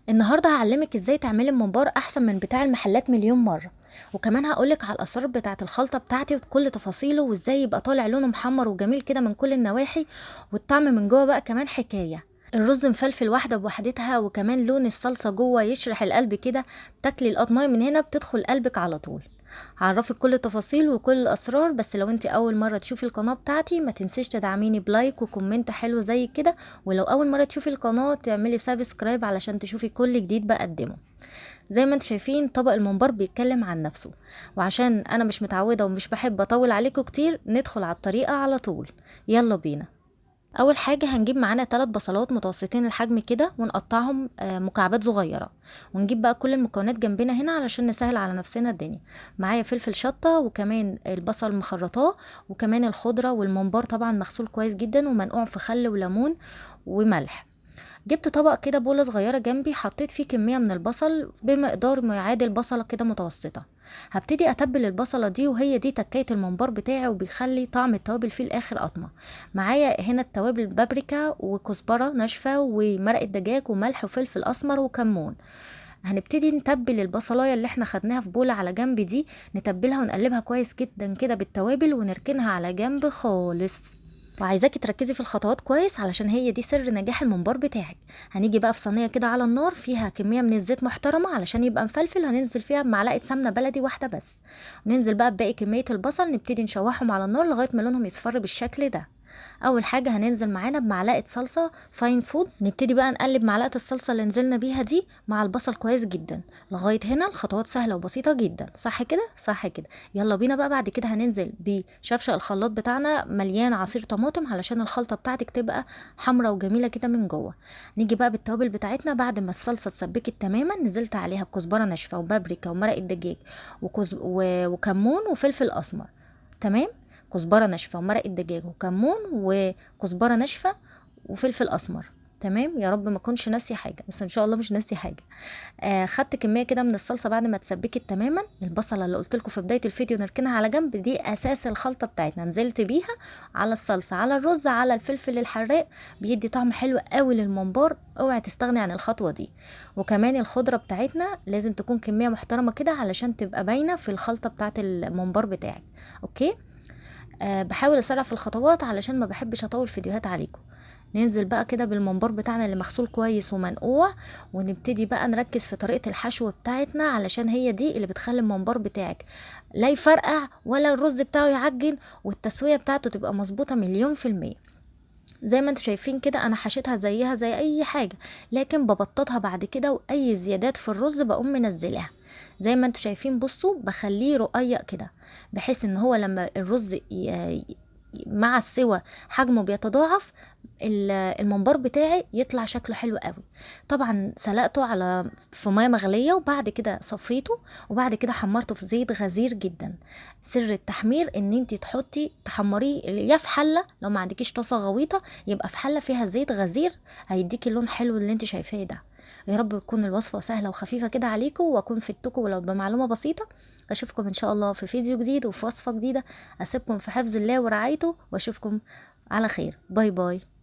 النهارده هعلمك ازاي تعملي الممبار احسن من بتاع المحلات مليون مرة، وكمان هقولك على الاسرار بتاعه الخلطة بتاعتي وكل تفاصيله، وازاي يبقى طالع لونه محمر وجميل كده من كل النواحي، والطعم من جوه بقى كمان حكاية. الرز مفلفل واحدة بوحدتها، وكمان لون الصلصه جوه يشرح القلب كده، بتاكلي القطمايه من هنا بتدخل قلبك على طول. هعرفك كل التفاصيل وكل الاسرار، بس لو انت اول مرة تشوفي القناة بتاعتي ما تنسيش تدعميني ب like و comment حلو زي كده، ولو اول مرة تشوفي القناة تعملي subscribe علشان تشوفي كل جديد بقدمه. زي ما انتم شايفين طبق الممبار بيتكلم عن نفسه، وعشان انا مش متعوده ومش بحب اطول عليكم كتير ندخل على الطريقة على طول. يلا بينا. اول حاجة هنجيب معانا 3 بصلات متوسطين الحجم كده ونقطعهم مكعبات صغيرة، ونجيب بقى كل المكونات جنبنا هنا علشان نسهل على نفسنا الدنيا. معايا فلفل شطه، وكمان البصل مخرطاه، وكمان الخضرة والممبار طبعا مغسول كويس جدا ومنقوع في خل وليمون وملح. جبت طبق كده بوله صغيرة جنبي، حطيت فيه كمية من البصل بمقدار ما يعادل بصله كده متوسطه. هبتدي اتبل البصله دي، وهي دي تكايه الممبار بتاعي وبيخلي طعم التوابل فيه الاخر قطمه. معايا هنا التوابل بابريكا وكزبره ناشفة ومرقه دجاج وملح وفلفل اسمر وكمون. هنبتدي نتبل البصلايه اللي احنا خدناها في بوله على جنب دي، نتبلها ونقلبها كويس جدا كده بالتوابل ونركنها على جنب خالص. وعايزاكي تركزي في الخطوات كويس علشان هي دي سر نجاح الممبار بتاعك. هنيجي بقى في صينية كده على النار فيها كمية من الزيت محترمه علشان يبقى مفلفل، هننزل فيها بمعلقه سمنه بلدي واحدة بس، وننزل بقى بباقي كمية البصل، نبتدي نشوحهم على النار لغاية ما لونهم يصفر بالشكل ده. اول حاجة هننزل معانا بمعلقه صلصه Fine Foods، نبتدي بقى نقلب معلقه الصلصه اللي نزلنا بيها دي مع البصل كويس جدا لغاية هنا. الخطوات سهلة وبسيطة جدا، صح كده؟ صح كده. يلا بينا بقى. بعد كده هننزل بشفشق الخلاط بتاعنا مليان عصير طماطم علشان الخلطة بتاعتك تبقى حمرا وجميلة كده من جوه. نيجي بقى بالتوابل بتاعتنا. بعد ما الصلصه اتسبكت تماما نزلت عليها بكزبره ناشفة وبابريكا ومرقه دجاج وكمون وفلفل اسمر. تمام، كزبره ناشفة ومرقه دجاج وكمون وكزبره ناشفة وفلفل اسمر. تمام، يا رب ما اكونش ناسيه حاجة، بس ان شاء الله مش ناسيه حاجة. خدت كمية كده من الصلصه بعد ما اتسبكت تماما. البصله اللي قلت لكم في بداية الفيديو نركنها على جنب، دي اساس الخلطة بتاعتنا. نزلت بيها على الصلصه على الرز على الفلفل الحراق، بيدي طعم حلو قوي للممبار، اوعي تستغني عن الخطوة دي. وكمان الخضرة بتاعتنا لازم تكون كمية محترمه كده علشان تبقى باينة في الخلطة بتاعت الممبار بتاعك. okay، بحاول اسرع في الخطوات علشان ما بحبش اطول فيديوهات عليكم. ننزل بقى كده بالممبار بتاعنا اللي مغسول كويس ومنقوع، ونبتدي بقى نركز في طريقة الحشو بتاعتنا علشان هي دي اللي بتخلي الممبار بتاعك لا يفرقع ولا الرز بتاعه يعجن، والتسوية بتاعته تبقى مظبوطة 100%. زي ما انتوا شايفين كده انا حشيتها زيها زي اي حاجة، لكن ببططها بعد كده، واي زيادات في الرز بقوم منزلاها. زي ما انتوا شايفين بصوا بخليه رقيق كده، بحيث ان هو لما الرز مع السوى حجمه بيتضاعف، الممبار بتاعي يطلع شكله حلو قوي. طبعا سلقته على في مية مغليه، وبعد كده صفيته، وبعد كده حمرته في زيت غزير جدا. سر التحمير ان انت تحطي تحمريه يا في حله، لو ما عندكيش طاسه غويطه يبقى في حله فيها زيت غزير، هيديكي اللون حلو اللي انت شايفاه ده. يا رب تكون الوصفة سهلة وخفيفة كده عليكم، واكون فدتكم ولو بمعلومة بسيطة. اشوفكم ان شاء الله في فيديو جديد وفي وصفه جديدة. اسيبكم في حفظ الله ورعايته، واشوفكم على خير. bye bye.